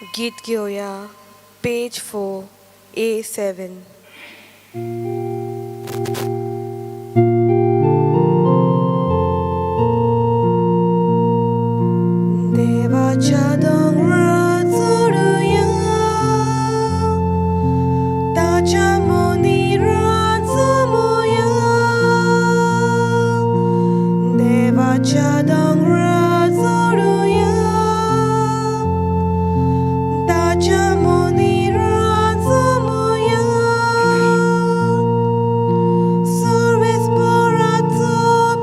गीत घेवया पेज 4 A7. देवाच्या दोंगरार चडुया, ताच्या मंदिरांत जमुया. देवाच्या दोंगरार चडुया, ताच्या मंदिरांत जमुया. सर्वेस्पराचो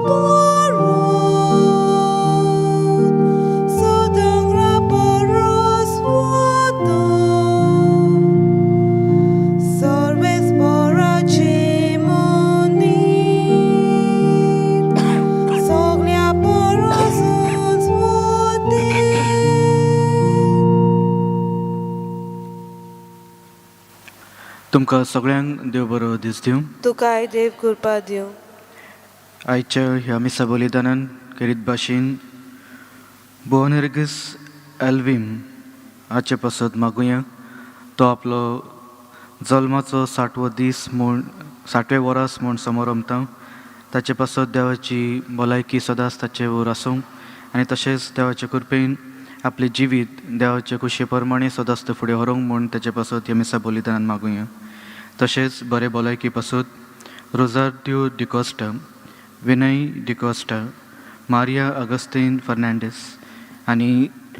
पर्वत, जो दोंगरा परस व्हडलो. सर्वेस्पराचें मंदीर, सगळ्या परस उंच वतेर. तुमकां सगळ्यांक देव बरो दीस दिवं. तुकाय देव कृपा दिवं. आयच्या ह्या मिसा बलिदानान खेरीत भाशेन बोनेर्गस एल्वीम हाचे पासत मागुया. तो आपलो जल्माचो साठवो दीस म्हूण, साठवे वरास म्हूण समोरमता. ताचे पासत देवाची भलायकी सदांच ताचे वयर आसूं आनी तशेंच देवाचे कृपेन आपलें जिवीत देवाचे खुशे प्रमाणे सदांच ते फुडें व्हरूंक म्हूण ताचे पासत ह्या मिसा बलिदानान मागुया. तशेंच बरे भलायकी पासत रोजार्द्यो डिकोस्टा, विनय डिकोस्टा, मारिया अगस्तीन फर्नांडीस आनी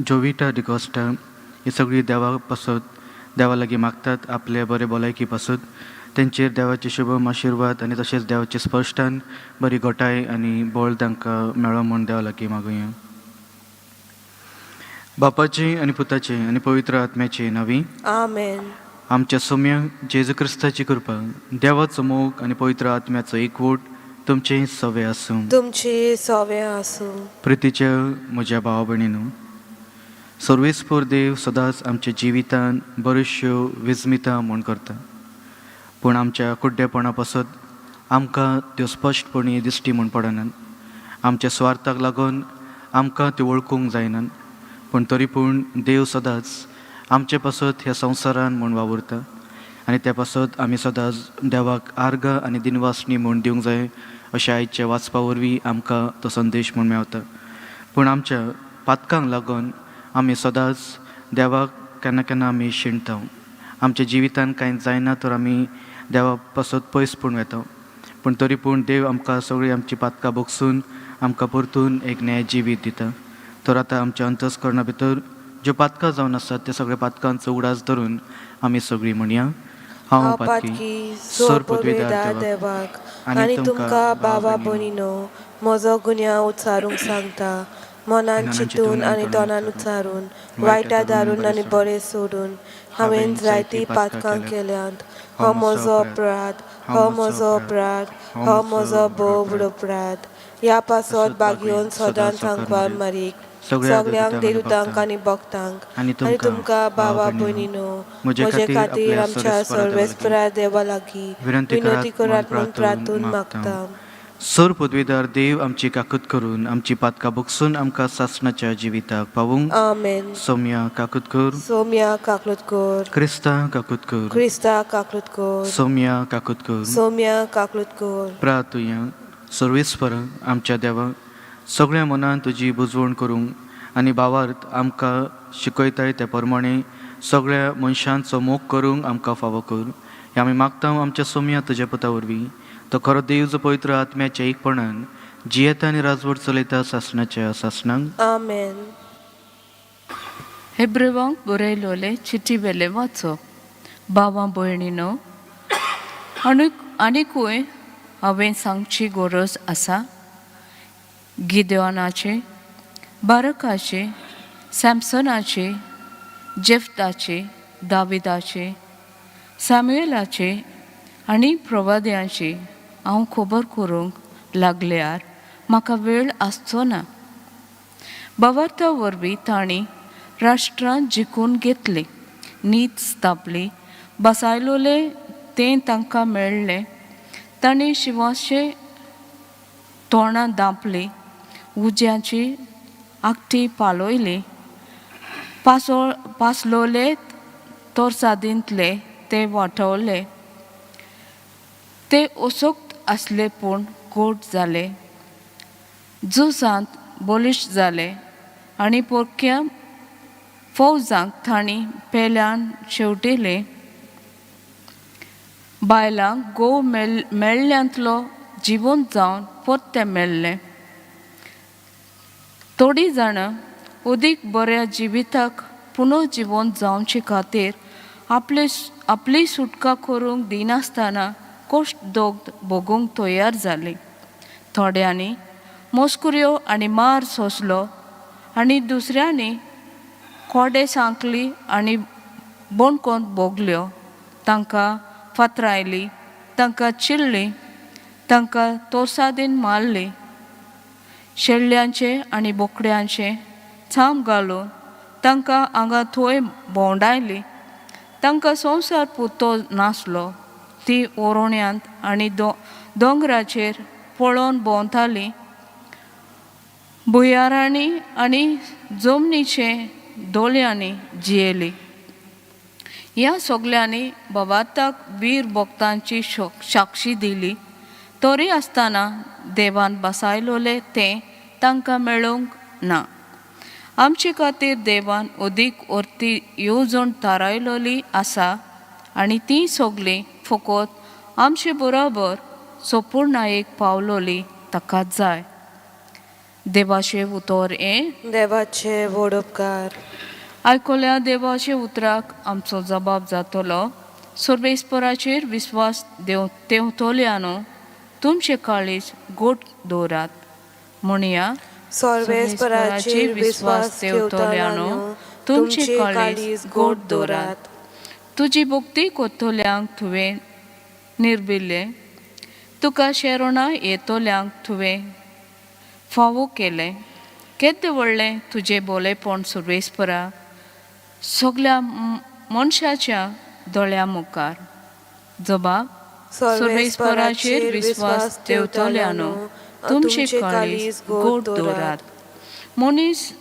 जोविटा डिकोस्टा ही सगळीं देवा पासत देवा लागीं मागतात आपले बरे भलायकी पासत. तेंचेर देवाचे शुभम आशिर्वाद आनी तशेंच देवाचे स्पश्टान बरी घटाय आनी बळ तांकां मेळो म्हूण देवा लागीं मागुया. बापाचे आनी पुताचे आनी पवित्र आत्म्याचे नांवी. आमेन. आमच्या सोम्या जेजू क्रिस्ताची कृपा, देवाचो मोग आनी पवित्र आत्म्याचो एकवट तुमचें सवे आसूं. तुमचे सोवे आसूं. प्रितीच्या म्हज्या भावा भयणीनू, सर्वेस्पोर देव सदांच आमच्या जिवितान बऱ्योचश्यो विस्मिता म्हूण करता, पूण आमच्या कुड्डेपणा पासत आमकां त्यो स्पश्टपणी दिश्टी म्हूण पडनात. आमच्या स्वार्थाक लागून आमकां त्यो वळखूंक जायनात, पूण तरी पूण देव सदांच आमचे पासत ह्या संवसारान म्हूण वावुरता आनी त्या पासत आमी सदांच देवाक आर्गां आनी दिनवासणी म्हूण दिवंक जाय अशें आयच्या वाचपा वरवीं आमकां तो संदेश म्हूण मेवता. पूण आमच्या पातकांक लागून आमी सदांच देवाक केन्ना केन्ना आमी शिणटा. आमच्या जिवितान कांय जायना तर आमी देवा पासत पयस पूण वेता, पूण तरी पूण देव आमकां सगळीं आमची पातकां भोगसून आमकां परतून एक न्याय जिवीत दिता. तर आतां आमच्या अंतस्करणा भितर ज्यो पातकां जावन आसात त्या सगळ्या पातकांचो उगडास धरून आमी सगळीं म्हणया: हांव हांव पातकी पातकी सोर सोपविदार पदवीदार देवाक आनी तुमकां बाबा भयणीनो म्हजो गुन्यांव उच्चारूंक सांगता. मनान चिंतून आनी तोंडान उच्चारून, वायटा दारून आनी बरें सोडून हांवें जायतीं पातकां केल्यांत. हो म्हजो अपराध, हो म्हजो अपराध, हो म्हजो भोव व्हड अपराध. ह्या पासत बागयोवन सदांच सांगपार मारीक सगळ्यांक देवतांक आनी भक्तांक आनी तुमकां बाबा भयणीनो म्हजे खातीर आमच्या सर्वेस्परा देवा लागीं विनंती करात म्हूण प्रार्थून मागता. सोर पदवीदार देव आमची काकूत करून आमची पातकां भोगसून आमकां सासणाच्या जिविताक पावूंक. आमेन. सोम्या काकूत कर. सोम्या काकलूत कर. क्रिस्ता काकूत कर. क्रिस्ता काकलूत कर. सोम्या काकूत कर. सोम्या काकलूत कर. प्रातुया. सर्वेस्पर आमच्या देवा, सगळ्या मनान तुजी बुजवण करूंक आनी भावार्थ आमकां शिकयताय त्या प्रमाणे सगळ्या मनशांचो मोग करूंक आमकां फावो कर. हें आमी मागता आमच्या सोम्या तुज्या पुता वरवीं, तो खरो देव जो पवित्र आत्म्याच्या एकपणान जियेता आनी राजवट चलयता सासणाच्या सासणांक. आमेन. हेब्रेवांक बरयलोले चिटी वेले वाचप. भावा भयणीनो, आनीकूय हांवें सांगची गरज आसा? गिदेवानाचे, बारकाचे, सॅमसनाचे, जेफ्ताचे, दाविदाचे, सॅम्युएलाचे आनी प्रवाद्यांची हांव खबर करूंक लागल्यार म्हाका वेळ आसचो ना. भावार्था वरवीं तांणी राष्ट्रां जिखून घेतली, नीत स्थापली, बसायलोले तें तांकां मेळ्ळें. तांणी शिवाशे तोंडां दांपली, उज्याची आगटी पालयली. पासलोले तोरसादींतले ते वाटवले. ते असक्त आसले पूण गोड जाले, झुजांत बलिश्ट जाले आनी पोरक्या फौजांक तांणी पेल्यान शेवटिले. बायलांक घोव मेळ्ळ्यांतलो जिवंत जावन परतें मेळ्ळें. थोडीं जाणां अदीक बऱ्या जिविताक पुनः जिवंत जावचे खातीर आपली सुटका करूंक दिनासतना कश्ट दोग भोगूंक तयार जालीं. थोड्यांनी मस्कुऱ्यो आनी मार सोंसलो आनी दुसऱ्यांनी कोडे सांकली आनी बोणकोंत भोगल्यो. तांकां फातरायली, तांकां चिल्ली, तांकां तोरसादीन मारली. शेळ्यांचे आनी बोकड्यांचे चाम घालून तांकां हांगा थंय भोंवडायली. तांकां संवसार पुरतो नासलो. ती ओरोण्यांत आनी दोंगराचेर पळोवन भोंवतालीं. भुंयारांनी आनी जमनीचे दोल्यांनी जियेली. ह्या सगल्यांनी भवार्थाक वीर भक्तांची साक्षी दिली. तरी आसतना देवान बसायलोलें तें तांकां मेळूंक ना. आमचे खातीर देवान अदीक अर्ती येवजण थारायलोली आसा आनी ती सगळीं फकत आमचे बरोबर सोपूर्णायेक पावलोली ताकाच जाय. देवाचें उतर हें. देवाचे व्हड उपकार. आयकल्या देवाचे उतराक आमचो जबाब जातलो. सर्वेस्पराचेर विस्वास तेवतोल्यानो तुमचे काळीज गोट दवरात. म्हणया, सर्वेस्पराचेर विस्वास ठेवतल्यानो तुमचे काळीज गोड दवरात. तुजी भक्ती कोत्तोल्यांक तुवें निर्बिल्लें, तुका शेरोणा येतोल्यांक तुवें फावो केलें. केद्दें व्हडलें तुजें बोलेपण सर्वेस्परा, सगल्या मनशाच्या दोळ्या मुखार. जबाब, सर्वेस्पराचेर विस्वास ठेवतल्यानो तुमचे काळीज गोड दवरात. मनीस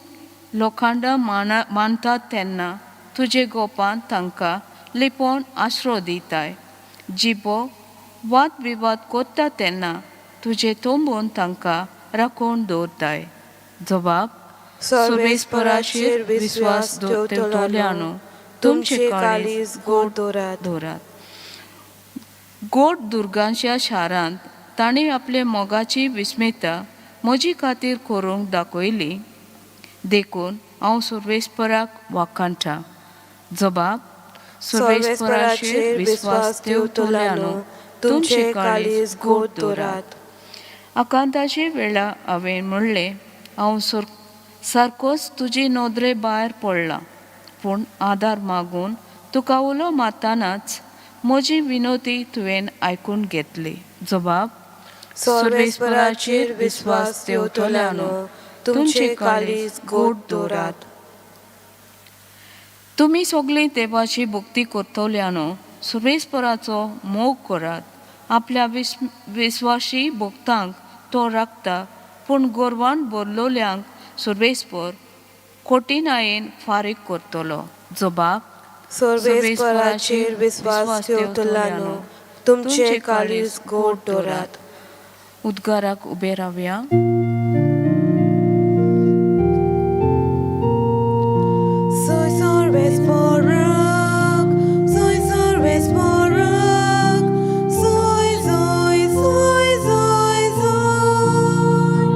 लोखंडा मानतात तेन्ना तुजे गोपान तांकां लिपोवन आसरो दिताय. जिबो वाद विवाद करता तेन्ना तुजे तोंबून तांकां राखून दवरताय. जबाब, सर्वेस्पराचेर विस्वास ठेवतल्यानो तुमचे काळीज गोड दवरात. दवरात. गोड दुर्गांच्या शारांत तांणी आपले मोगाची विस्मिता म्हजी खातीर करूंक दाखयली, देखून हांव सर्वेस्पराक वाखाणटा. जबाब, सर्वेस्पराचेर विस्वास ठेवतल्यानो तुमचे काळीज गोड दवरात. आकांताचे वेळा हांवें म्हणलें, हांव सारकोच तुजी नदरे भायर पडलां, पूण आदार मागून तुका उलो मारतनाच म्हजी विनोती तुवें आयकून घेतली. जबाब, सर्वेस्पराचेर विस्वास ठेवतल्यानो तुमचे काळीज गोड दवरात. तुमी सगळीं देवाची भक्ती करतल्यानो सर्वेस्पराचो मोग करात. आपल्या विस्वाशी भक्तांक तो राखता, पूण गोरवान भरलोल्यांक सर्वेस्पर कोटिनायेन फारीक करतलो. जबाब, सर्वेस्पराचेर विस्वास ठेवतल्यानो तुमचे काळीज गोड दवरात. उद्गाराक उबे रावया. Soy सर्वेस्पराक, soy सर्वेस्पराक, soy, soy, soy, soy, soy.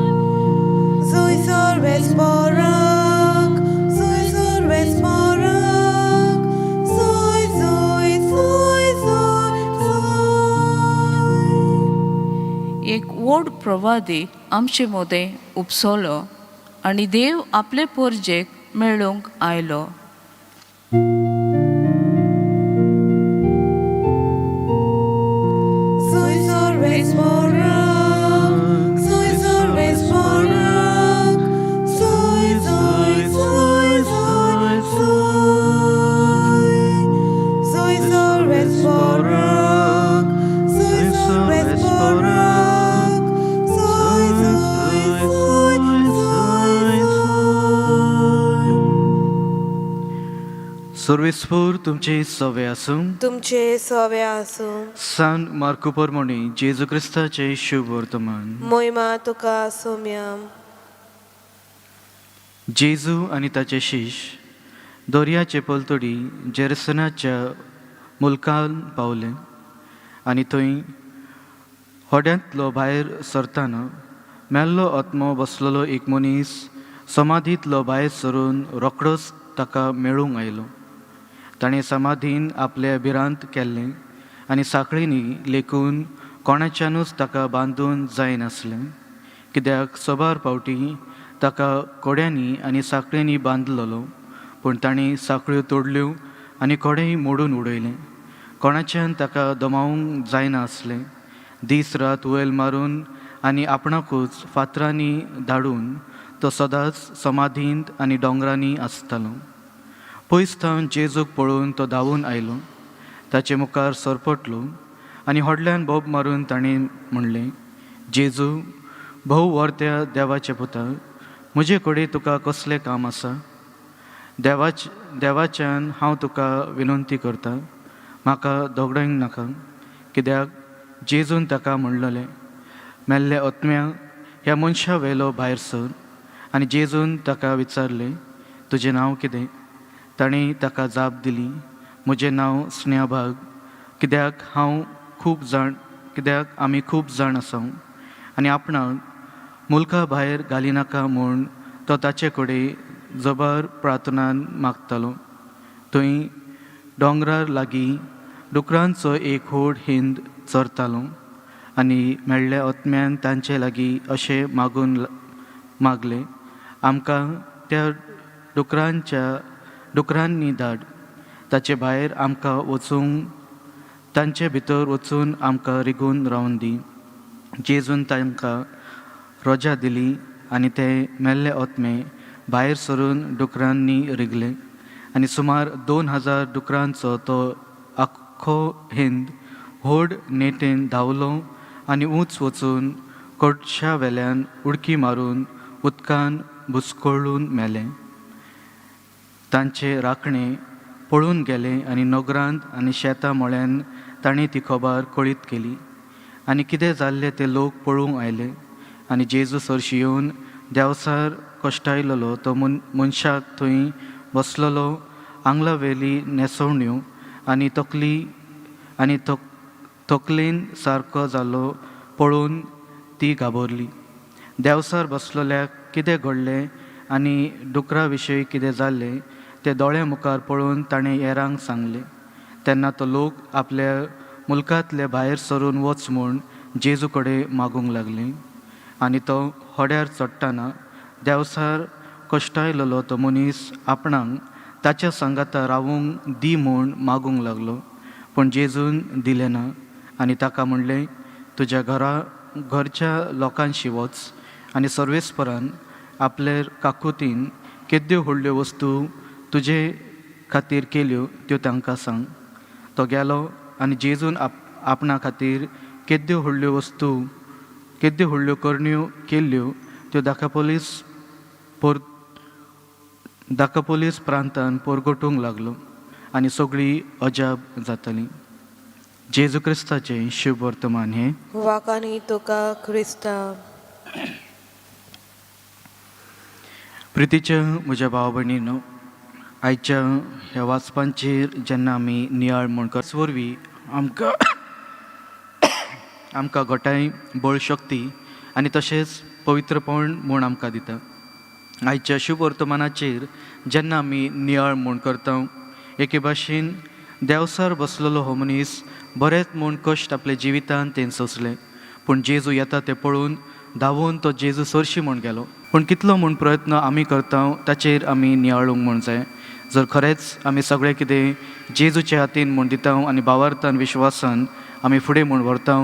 Soy सर्वेस्पराक, soy सर्वेस्पराक, soy, soy, soy, soy, soy. एक व्हड प्रवादी आमचे मदें उपसलो आनी देव आपले पोरजेक मेळूंक आयलो. Soy सर्वेस्पराक, soy सर्वेस्पराक, soy, soy, soy, soy, soy. Soy सर्वेस्पराक, soy सर्वेस्पराक, soy, soy, soy, soy, soy. सर्वेस्फूर तुमचे सवे आसूं. तुमचे सवे आसूं. सान मार्कू परमणी जेजू क्रिस्ताचे शुभ वर्तमान. मोहिमा तुका सोम्या. जेजू आनी ताचे शिश दर्याचे पलतडी जेरसनाच्या मुल्कान पावले आनी थंय होड्यांतलो भायर सरतना मेल्लो आत्मो बसलेलो एक मनीस समाधींतलो भायर सरून रोखडोच ताका मेळूंक आयलो. ताणें समाधीन आपले भिरांत केल्लें आनी साखळींनी लेखून कोणाच्यानूच ताका बांदून जायनासलें, कित्याक सबार फावटी ताका कोड्यांनी आनी साखळींनी बांदलेलो, पूण तांणी साखळ्यो तोडल्यो आनी कोडेय मोडून उडयलें. कोणाच्यान ताका दमावंक जायना आसलें. दीस रात वयल मारून आनी आपणाकूच फातरांनी धाडून तो सदांच समाधींत आनी दोंगरांनी आसतालो. पयस थावन जेजूक पळोवन तो धांवून आयलो, ताचे मुखार सरपटलो आनी व्हडल्यान बोब मारून ताणें म्हणलें, जेजू भोव व्हरत्या देवाचे पुता, म्हजे कडेन तुका कसलें काम आसा? देवाच्यान हांव तुका विनंती करता, म्हाका दोगडोंक नाका. कित्याक जेजून ताका म्हणलेलें, मेल्ले आत्म्या ह्या मनशा वेलो भायर सर. आनी जेजून ताका विचारलें, तुजें नांव कितें? ताणें ताका जाप दिली, म्हजें नांव स्नेहभाग, कित्याक हांव खूब जाण, कित्याक आमी खूब जाण आसा. आनी आपणाक मुल्का भायर घालिनाका म्हूण तो ताचे कडेन जबर प्रार्थनान मागतालो. थंय दोंगरार लागीं डुकरांचो एक व्हड हिंद चरतालो आनी मेळ्ळ्या आत्म्यान तांचे लागीं अशें मागून मागलें, आमकां त्या डुकरांच्या डुकरांनी धाड, ताचे भायर आमकां वचूंक, तांचे भितर वचून आमकां रिगून रावन दी. जेजून तांकां रोजा दिली आनी ते मेल्ले आत्मे भायर सरून डुकरांनी रिगले आनी सुमार 2000 डुकरांचो तो आख्खो हिंद व्हड नेटेन धांवलो आनी ऊंच वचून कोटशा वेल्यान उडकी मारून उदकान बुचकळून मेले. तांचे राखणे पळून गेले आनी नगरांत आनी शेतां मळ्यान तांणी ती खबर कळीत केली आनी कितें जाल्लें ते लोक पळोवंक आयले आनी जेजू सरशी येवन देंवचार कश्टायलेलो तो मनशाक थंय बसलेलो आंगला वेली न्हेसवण्यो आनी तकली आनी तकलेन सारको जालो पळोवन ती घाबरली. देंवचार बसलेल्याक कितें घडलें आनी डुकरा विशयी कितें जाल्लें तें दोळ्या मुखार पळोवन ताणें हेरांक सांगलें. तेन्ना तो लोक आपल्या मुल्कांतले भायर सरून वच म्हूण जेजू कडेन मागूंक लागले आनी तो होड्यार चडटना देंवचार कश्टायलेलो तो मनीस आपणाक ताच्या सांगाता रावूंक दी म्हूण मागूंक लागलो, पूण जेजून दिलें ना आनी ताका म्हणलें, तुज्या घरच्या लोकांशी वच आनी सर्वेस्परान आपले काकुतीन केद्यो व्हडल्यो वस्तू तुजे खातीर केल्यो त्यो तांकां सांग. तो गेलो आनी जेजून आपणा खातीर केद्यो व्हडल्यो वस्तू, केद्यो व्हडल्यो करण्यो केल्ल्यो त्यो दाकापोलीस प्रांतान पोरगटूंक लागलो आनी सगळीं अजाब जातालीं. जेजू क्रिस्ताचें शुभ वर्तमान हें. वाकानी तुका क्रिस्ता. प्रितीच्या म्हज्या भाव भयणीनो, आयच्या ह्या वाचपांचेर जेन्ना आमी नियाळ म्हूण वरवीं आमकां आमकां घटाय, बळ, शक्ती आनी तशेंच पवित्रपण म्हूण आमकां दिता. आयच्या शुभ वर्तमानाचेर जेन्ना आमी नियाळ म्हूण करता, एके भाशेन देंवचार बसलेलो हो मनीस बरेंच म्हूण कश्ट आपल्या जिवितान तें सोंसलें, पूण जेजू येता तें पळोवन धांवून तो जेजू सरशी म्हूण गेलो. पूण कितलो म्हूण प्रयत्न आमी करता ताचेर आमी नियाळूंक म्हूण जाय. जर खरेंच आमी सगळें कितें जेजूच्या हातीन म्हूण दिता आनी भावार्थान विश्वासान आमी फुडें म्हूण व्हरता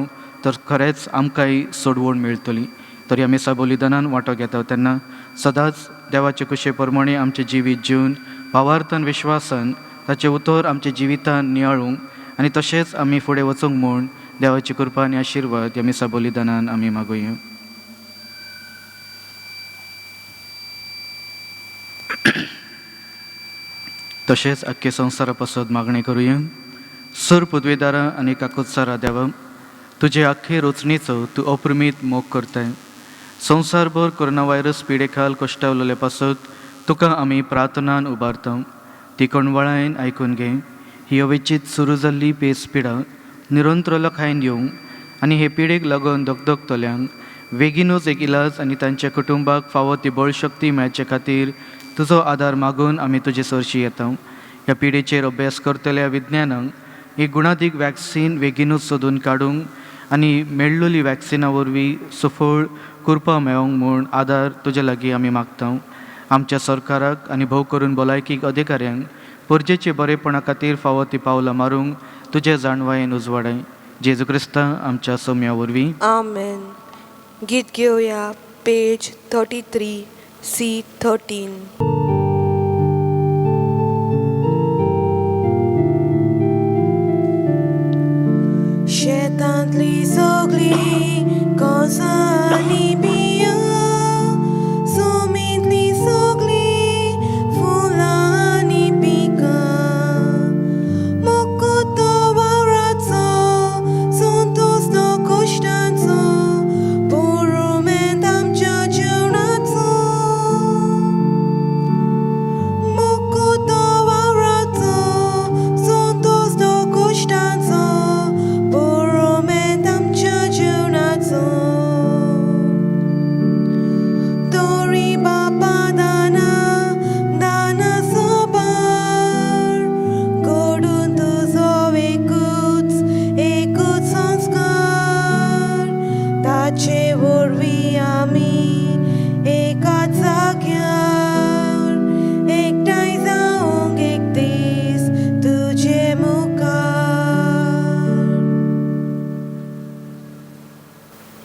तर खरेंच आमकांय सोडवण मेळटली. तरी आमी बलिदानान वांटो घेता तेन्ना सदांच देवाचे कुशे प्रमाणे आमचें जिवीत जिवन भावार्थान विश्वासान ताचें उतर आमच्या जिवितान नियाळूंक आनी तशेंच आमी फुडें वचूंक म्हूण देवाची कृपा आनी आशिर्वाद ह्या मिसा बलिदानान आमी मागुया. तशेंच आख्खे संवसारा पासत मागणें करुया. सर पदवेदारा आनी काकोत्सारा देवा, तुजे आख्खे रचणेचो तूं अप्रमीत मोग करताय. संवसारभर कोरोना व्हायरस पिडेखाल कश्टावलेले पासत तुका आमी प्रार्थनान उबारता. ती कणवळायन आयकून घे. ही अवेचीत सुरू जाल्ली पेस पिडा निरंतर लखायन येवंक आनी हे पिडेक लागून दगदगतल्यांक बेगीनूच एक इलाज आनी तांच्या कुटुंबाक फावो ती बळशक्ती मेळचे खातीर तुजो आदार मागून आमी तुजे सरशी येता. ह्या पिडेचेर अभ्यास करतल्या विज्ञानांक एक गुणादीक वॅक्सीन बेगीनूच सोदून काडूंक आनी मेळ्ळोली वॅक्सिना वरवीं सफळ कृपा मेळोंक म्हूण आदार तुजे लागीं आमी मागता. आमच्या सरकाराक आनी भोव करून भलायकी अधिकाऱ्यांक परजेचे बरेपणा खातीर फावो ती पावलां मारूंक तुजे जाणवायेन उजवाडाय. जेजू क्रिस्ता आमच्या सोम्या वरवीं. आमेन. गीत घेवया पेज 33 C13. शेतांतली सगळी कोसांनी बियां, सोमींतली सगळी फुलां आनी पिकां, मुकुतो वावराचो संतोष तो कश्टांचो पुरुमेंत आमच्या जेवणाचो. मुकुतो वावराचो संतोष तो कश्टांचो पुरुमेंत आमच्या जेवणाचो. दोरी बापा दाना दाना सोबार घडून तुजो एकूच एकूच संस्कार, ताचे वरवीं आमी एका जाग्यार एकठांय जावंक एक दीस तुजे मुखार.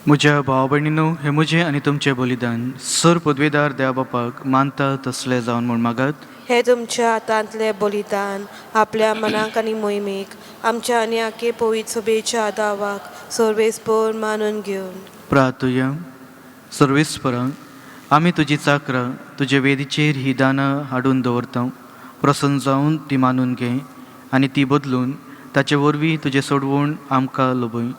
म्हज्या भाव भयणीनो, हें म्हजें आनी तुमचें बलिदान सर पदवेदार देवा बापाक मानता तसलें जावन म्हूण मागात. हे तुमच्या हातांतलें बलिदान आपल्या मनाक आनी मोहिमेक आमच्या आनी आखे पवित्र सभेच्या दावाक सर्वेस्पर मानून घेवन. प्रार्थुया. सर्वेस्परा, आमी तुजी चाकरां तुजे वेदीचेर ही दानां हाडून दवरता. प्रसन्न जावन ती मानून घे आनी ती बदलून ताचे वरवीं तुजें सोडवण आमकां लभय.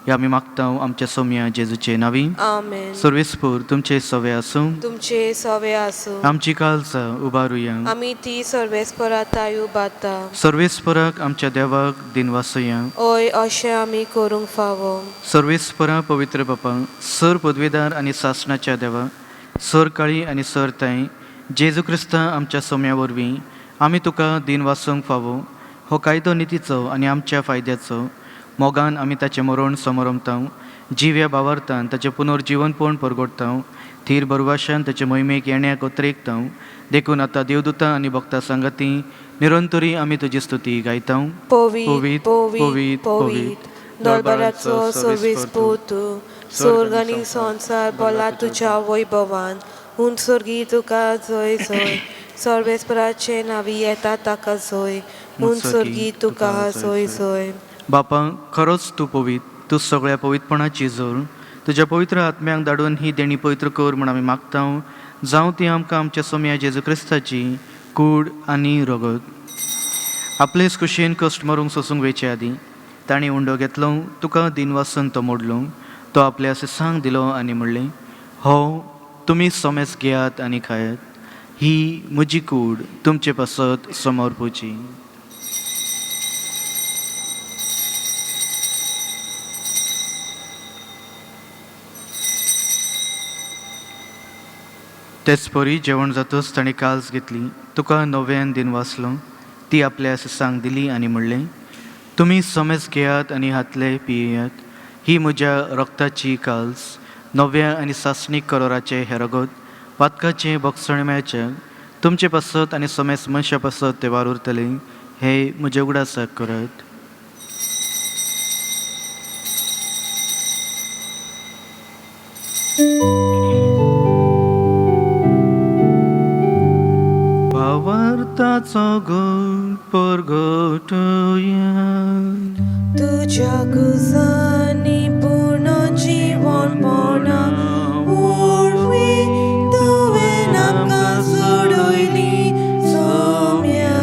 हे आमी मागता आमच्या सोम्या जेजूचे नांवी. आमेन. सर्वेस्पर तुमचे सवे आसूं. तुमचे सवे आसूं. आमची कालचा उबारुया. आमी ती सर्वेस्परा ताय उबारता. सर्वेस्पराक आमच्या देवाक दिनवासया. हय, अशें आमी करूंक फावो. सर्वेस्परा पवित्र बापा, सर पदवेदार आनी सासणाच्या देवा, सर काळी आनी सर ताई जेजू क्रिस्ता आमच्या सोम्या वरवीं आमी तुका दिन वासूंक फावो. हो कायदो नितीचो आनी आमच्या फायद्याचो. मोगान आमी ताचें मरण समरमता, जिव्या बावार्थान ताचें पुनर्जिवनपण परगटता, थीर भरवाशान ताचे मोहिमेक येण्याक अत्रेकता. देखून आतां देवदूता आनी भक्ता सांगाती निरंतरी आमी तुजी स्तुती गायता. पवित पवित पवित दरबाराचो सर्वेस्पर तूं, स्वर्ग आनी संवसार भरला तुज्या वैभवान. उंच स्वर्गी तुका जय जय. सर्वेस्पराचे नांवी येता ताका जय. उंच स्वर्गी तुका जय जय. बापा, खरोच तूं पवित्र, तूं सगळ्या पवित्रपणाची जोर. तुज्या पवित्र आत्म्यांक धाडून ही देणी पवित्र कर म्हूण आमी मागता. जावं ती आमकां आमच्या सोम्या जेजू क्रिस्ताची कूड आनी रगत. आपलेच कुशीन कश्ट मरूंक सोसूंक वेचे आदीं तांणी उंडो घेतलो, तुका दिनवासून तो मोडलो, तो आपल्या सिसांक दिलो आनी म्हणलें, हो तुमी सोमेस घेयात आनी खायात, ही म्हजी कूड तुमचे पासत समर्पुची. तेच परी जेवण जातच ताणें काल्स घेतली, तुका नव्यान दिन वाचलो, ती आपल्या सिसांक दिली आनी म्हणलें, तुमी समेज घेयात आनी हातले पियेयात, ही म्हज्या रक्ताची काल्स, नव्या आनी सासणीक करोराचें हें रगत पातकाचें बक्षण मेळचें तुमचे पासत आनी समेज मनशां पासत ते वार उरतले. हे म्हज्या उगडासाक करात. भावार्थाचो गुण परगटुया. तुज्या कुसांनी पूर्ण जिवनपणा वरवीं तुवें आमकां सोडयली सोम्या.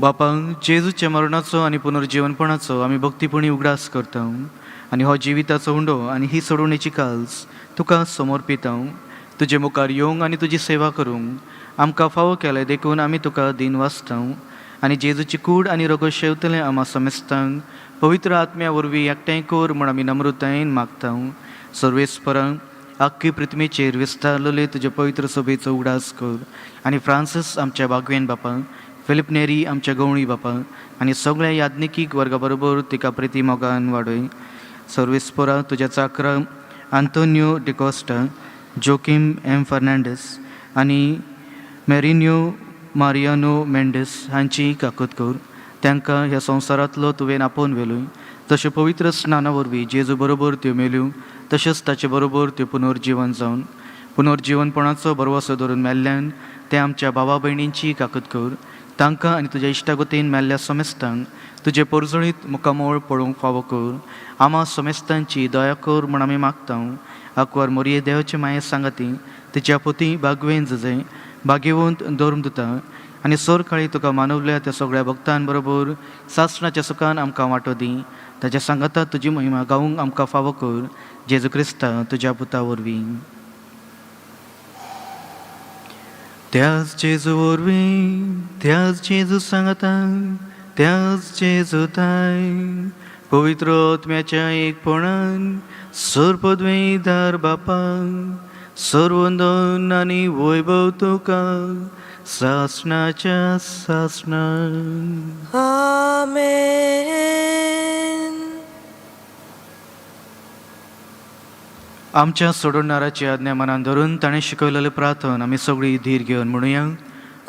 बापा, जेजूच्या मरणाचो आनी पुनर्जीवनपणाचो आमी भक्तीपणी उगडास करता आनी हो जिविताचो उंडो आनी ही सोडवणेची काल्स तुका समर्पिता. तुजे मुखार येवंक आनी तुजी सेवा करूंक आमकां फावो केलें देखून आमी तुका दीन वाचता आनी जेजूची कूड आनी रगत शेवतलें आमा समेस्तांक पवित्र आत्म्या वरवीं एकठांय कर म्हूण आमी नम्रतायेन मागता. सर्वेस्परांक आख्खी पृथ्वीचेर विस्तारलेले तुजे पवित्र सभेचो उगडास कर आनी फ्रांसीस आमच्या बागवेन बापा, फिलीप नेरी आमच्या गवळी बापा आनी सगळ्या याज्ञिकीक वर्गा बरोबर तिका प्रिती मोगान वाडय. सर्वेस्परा, तुज्या चाकरा आंतोनियो डिकॉस्टा, जोकीम एम फर्नांडीस आनी मेरिन्यो मारियानो मेंडीस हांची काकूत कर. तांकां ह्या संवसारांतलो तुवें आपोवन व्हेलोय तशें पवित्र स्नाना वरवीं जेजू बरोबर त्यो मेल्यो तशेंच ताचे बरोबर त्यो पुनर्जिवन जावन पुनर्जिवनपणाचो भरवसो धरून मेल्ल्यान ते आमच्या भावा भयणींची काकूत कर. तांकां आनी तुज्या इश्टागतीन मेल्ल्या समेस्तांक तुजें परजळीत मुखामळ पळोवंक फावो कर. आमा समेस्तांची दया कर म्हूण आमी मागता. आकवार मोरये देवाचे माये सांगाती तिच्या पोती बागवेन जजे भाग्यवंत धर्मदुता आनी सोरकाळी तुका मानवल्या त्या सगळ्या भक्तां बरोबर सासणाच्या सुखान आमकां वांटो दी. ताच्या सांगाता तुजी महिमा गावूंक आमकां फावो कर. जेजू क्रिस्ता तुज्या पुता वरवीं. त्याच जेजू वरवीं, त्याच जेजू सांगाता, त्याच जेजू ताय पवित्र आत्म्याच्या एकपणान सर्पद्वेदार बापा सर्वंदन आनी वैभव तुका सासणाच्या सासणान. आमेन. आमच्या सोडवणाराची आज्ञा मनान धरून ताणें शिकयलेलें प्रार्थन आमी सगळीं धीर घेवन म्हणुया.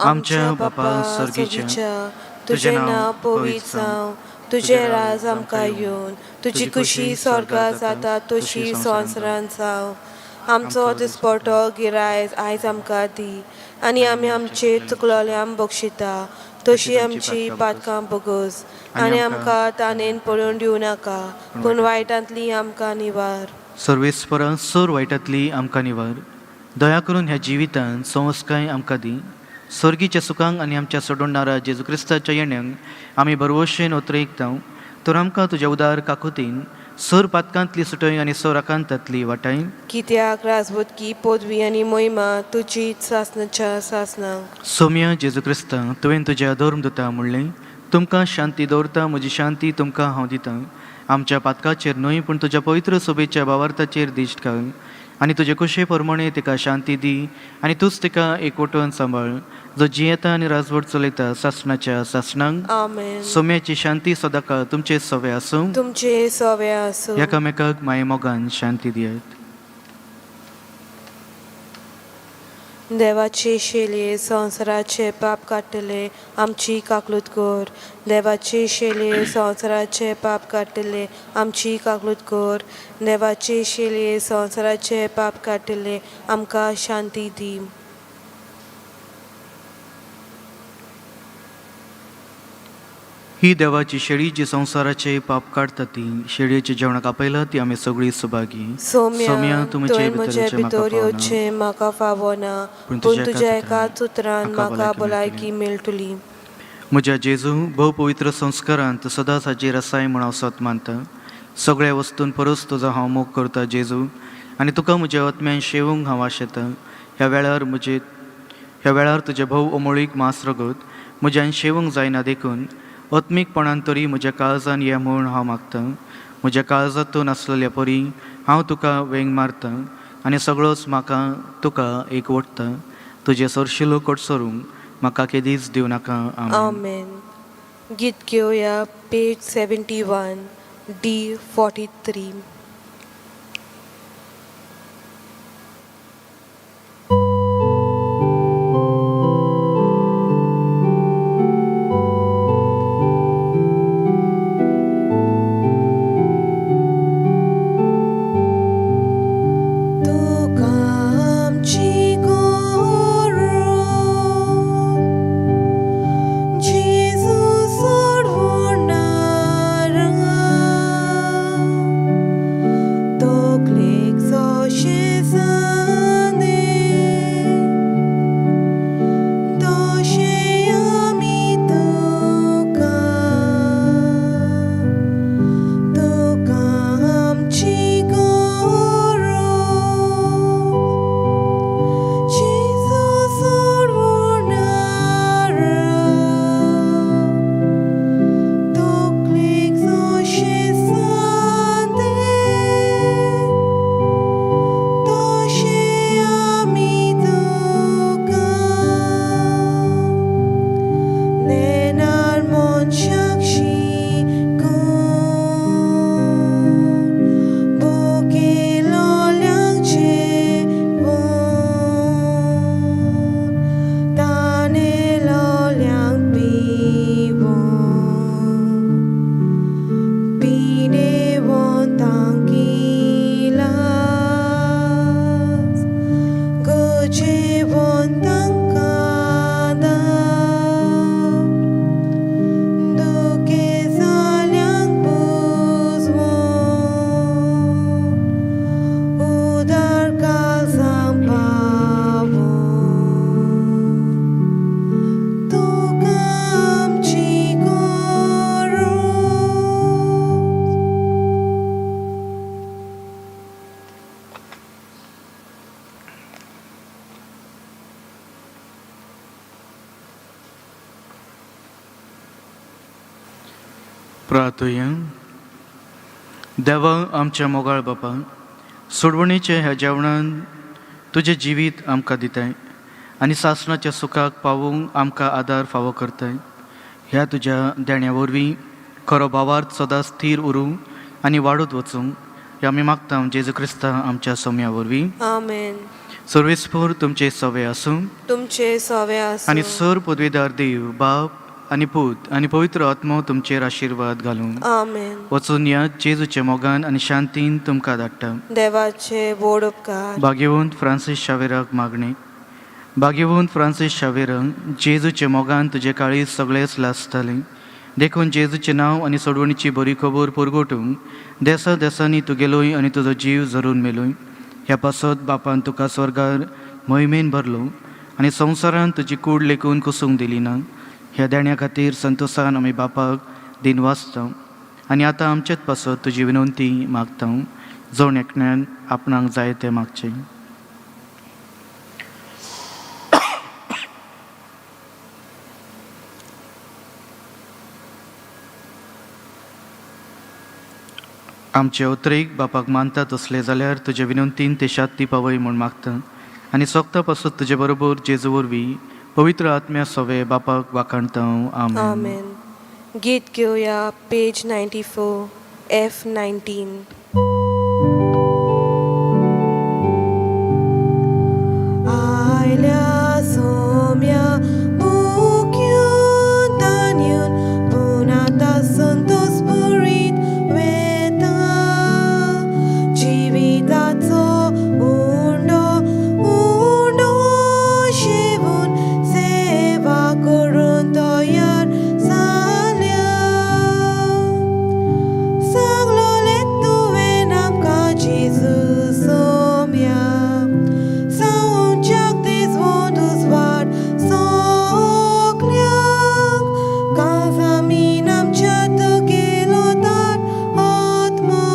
आमच्या बापा सर्गीच्या, तुजें नांव पवित्र जावं, तुजें राज आमकां येवन, तुजी खुशी स्वर्गात जाता तशी संवसारांत जावं. आमचो दिसपटो गिरायज आयज आमकां दी आनी आमी आमचे चुकलोल्यांक बक्षिता तशी आमची पातकां बगस आनी आमकां तानेन पळोवन दिवं नाका पूण वायटांतली आमकां निवार. सर्वेस्परा, सोर वायटांतली आमकां निवार. दया करून ह्या जिवितांत संस्काय आमकां दी. सर्गीच्या सुखांक आनी आमच्या सोडवणारा जेजू क्रिस्ताच्या येण्याक आमी भरवशेन ओतरेकता. तर आमकां तुज्या उदार काकुतीन सोर पातकांतली सुटय आनी सोर आकांतांतली वाटाय. कित्याक राजबुदकी पदवी आनी मोहिमा तुजी सासणाच्या सासणाक. सोम्या जेजू क्रिस्ता, तुवें तुज्या धर्मदुता म्हणलें, तुमकां शांती दवरता, म्हजी शांती तुमकां हांव दितां. आमच्या पातकाचेर न्हय पूण तुज्या पवित्र सोबेच्या भावार्थाचेर दिश्ट घाल आनी तुजे कुशे प्रमाणे तिका शांती दी आनी तूंच तिका एकवटून सांबाळ, जो जियेता आनी राजवट चलयता सासणाच्या सासणांक. आमेन. सोम्याची शांती सदांकाळ तुमचे सवे आसूं. तुमचे सवे आसूं. एकामेकाक मायेमोगान शांती दियात. देवाचे शेलये संवसाराचे पाप काडटले आमची काकलूत कर. देवाचे शेलये संवसाराचे पाप काडटले आमची काकलूत कर. देवाचे शेलये संवसाराचे पाप काडटले आमकां शांती दी. ही देवाची शेळी जी संवसाराचे पाप काडटा ती शेळयेचे जेवणाक आपयला ती आमी सगळी सुभागी. सोम्या, तूं म्हजे तुवें म्हजे भितर भितर येवचें म्हाका फावना पूण पूण तुज्या तुज्या एकाच एकाच उतरान म्हाका म्हाका भलायकी भलायकी मेळटली. म्हज्या जेजू, भोव पवित्र संस्कारांत तूं सदांच हाजीर आसाय म्हूण हांव सत मानता. सगळ्या वस्तून परस तुजो हांव मोग करता जेजू आनी तुका म्हज्या आत्म्यान शेवूंक हांव आशेतां. ह्या वेळार तुजें भोव अमोळीक मांस रगत म्हज्यान शेवूंक जायना देखून आत्मीकपणान तरी म्हज्या काळजान ये म्हूण हांव मागतां. म्हज्या काळजांत तूं नासलेल्या परी हांव तुका वेंग मारतां आनी सगळोच म्हाका तुका एक ओडटा. तुजें सरशिलो कडसरूंक म्हाका केदीच दिवं नाका. आमेन. आमेन. गीत घेवया पेज 71 D 43. तुका आमची गरज जेजू सोडवणारा, प्रार्थुया. देवा आमच्या मोगाळ बापा, सोडवणीचे ह्या जेवणान तुजें जिवीत आमकां दिताय आनी सासणाच्या सुखाक पावूंक आमकां आदार फावो करताय. ह्या तुज्या देण्या वरवीं खरो भावार्थ सदांच स्थीर उरूं आनी वाडत वचूं हें आमी मागता जेजू क्रिस्ता आमच्या सोम्या वरवीं. आमेन. सर्वेस्पोर तुमचे सवे आसूं. तुमचे सवे आनी आसूं. सर पदवेदार देव बाप आनी पूत आनी पवित्र आत्मो तुमचेर आशिर्वाद घालूं. आमेन. वचून या जेजूच्या मोगान आनी शांतीन तुमकां धाडटा. देवाचे व्हड उपकार. भाग्यवंत फ्रांसीस शावेराक मागणें. भाग्यवंत फ्रांसीस शावेराक जेजूच्या मोगान तुजे काळीज सगळेच लासतालें, देखून जेजूचें नांव आनी सोडवणीची बरी खबर पुरगोटूंक देसा देसांनी तूं गेलोय आनी तुजो जीव जरून मेलोय. ह्या पासत बापान तुका स्वर्गार मोहिमेन भरलो आनी संवसारान तुजी कूड लेखून कुसूंक दिली ना. ह्या देण्या खातीर संतोसान आमी बापाक दिन वाचता आनी आतां आमचेच पासत तुजी विनंती मागता. जण एकल्यान आपणाक जाय तें मागचें. आमचे उतरेक बापाक मानता तसले जाल्यार तुजे विनंतीन ते शांती पावय म्हूण मागता आनी सोगता पासत तुजे बरोबर जेजू वरवीं पवित्र आत्म्या सवे बापाक वाखाणता. आमेन. आमेन. गीत घेवया पेज 94 F 19. आयल्या सोम्या मुक्यून तान्यून पूण आतां संतोष पुरीत वेता. जिविताचो उंडो उंडो शेवून सेवा करून तयार जाल्या. सांगलोलें तुवें आमकां जेजू सोम्या, सावच्याक तेजवून उजवाड सगल्यांक. काजामीन आमच्या तुगेलो दाट आत्मो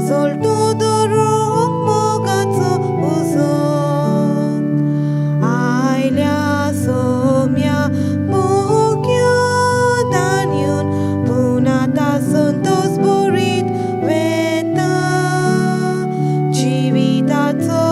सोलटो दवरूंक मोगाचो उजो. आयल्या सोम्या मुक्यो दानयून पूण आतां संतोष बरीत वेता. जिविताचो